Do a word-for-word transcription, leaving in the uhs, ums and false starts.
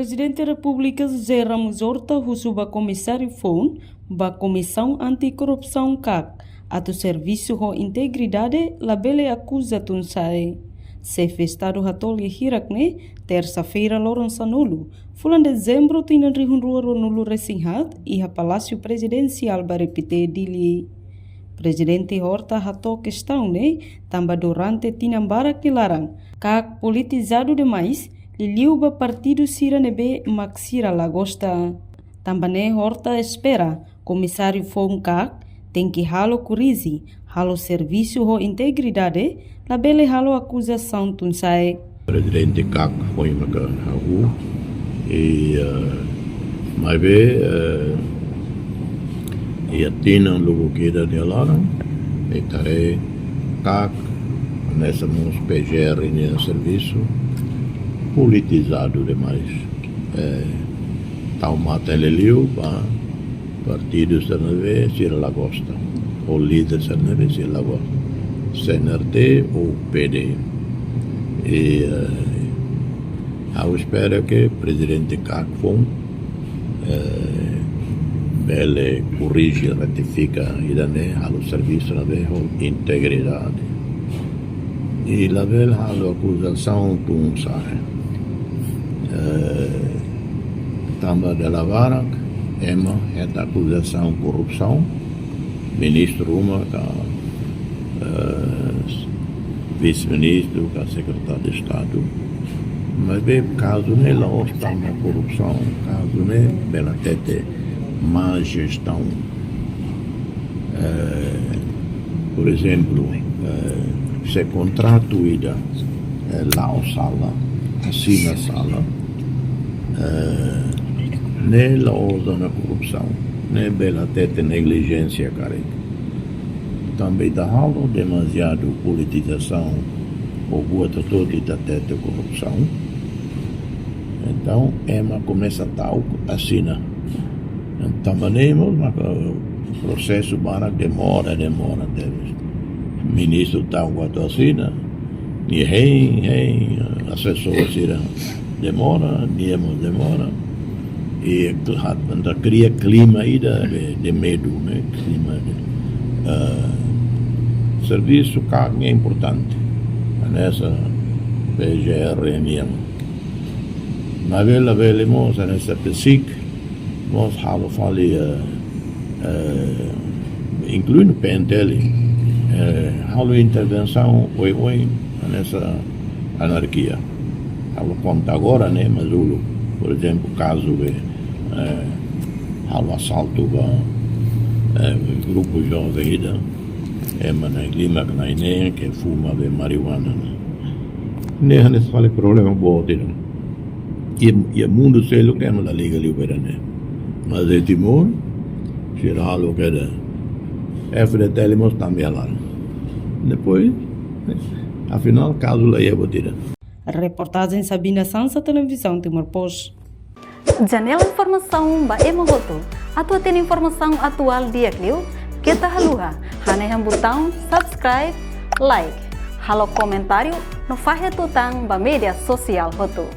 Prezidente Repúblika José Ramos Horta husu ba Komisáriu Foun ba Komisaun Anti-Korrupsaun, kak, atu servisu ho integridade, labele akuza tun-sa'e. Xefe Estadu hato'o lia hirak ne'e, tersa-feira loron sanulu, fulan Dezembru tinan rihun rua ruanulu resin haat, iha Palásiu Prezidensiál Bairru Pité, Dili. Prezidente Horta hato'o kestaun ne'e tanba durante tinan barak nia laran, kak politizadu demais, liuliu ba partidu sira ne'ebé mak sira la gosta. Tanba ne'e Horta espera Komisáriu Foun, kak, tenke halo korrije, halo servisu ho integridade, labele halo akuzasaun tun-sa'e. Prezidente kak foin maka hahú, i, eh, maibé, eh, iha tinan lubuk ida nia laran, ita haree kak, hanesan mós P G R nia servisu politizadu demais. Eh, tau matan liuliu ba partidu sira ne'ebé sira la gosta, ou líder sira ne'ebé sira la gosta, C N R T ou P D. I, eh, ha'u espera ke Prezidente kak foun, eh, bele korrije, retifika ida-ne'e, halo servisu ne'ebé ho integridade. I labele halo akuzasaun tun-sa'e. Eh, tanba dala barak ema hetan akuzasaun korrupsaun, ministru ruma ka, eh, vise-ministru ka sekretáriu de Estadu. Maibé kazu ne'e la'ós tanba korrupsaun, kazu ne'e bele hatete má jestaun. Eh, por ezemplu, eh, se kontratu ida, eh, la'o sala, asina sala, eh, ne'e la'ós ona korrupsaun, ne'e bele hatete neglijénsia karik. Tanba ita halo demasiadu politizasaun, ou buat hotu-hotu ita hatete korrupsaun. Entaun, ema komesa ta'uk asina. Tanba ne'e mós maka prosesu barak demora, demora tebes. Ministru ta'uk atu asina, nia hein, hein, asesór sira demora, nia mós demora. I atu kria klima ida de, de medu, ne'e? Klima de, eh, servisu kak ne'e importante. Hanesan P G R nian. Maibé labele mós, hanesan PCIC, mós halo fali, eh, eh, inkluindo P N T L, eh, halo intervensaun oioin, hanesan anarkia. Ha'u la konta agora, ne'e, mas uluk, por ezemplu, kazu be, eh, halo asaltu ba, eh, grupu joven ida, ema na'in-lima ka na'in-neen ke fuma be marijuana ne'e. Ne'e hanesan fali problema boot ida. I, i mundu seluk ema la liga liu ba ida-ne'e. Mas iha Timor, sira halo kedas, F D T L mós tama iha laran. Depois, afinál, kazu la iha buat ida. Reportajen Sabina Sansa, Televizaun Timor Post. Janela informasaun ba ema hotu. Atu hatene informasaun atuál di'ak liu, keta haluha hanehan butaun subscribe, like, halo komentáriu no fahe tutan ba média sosiál hotu.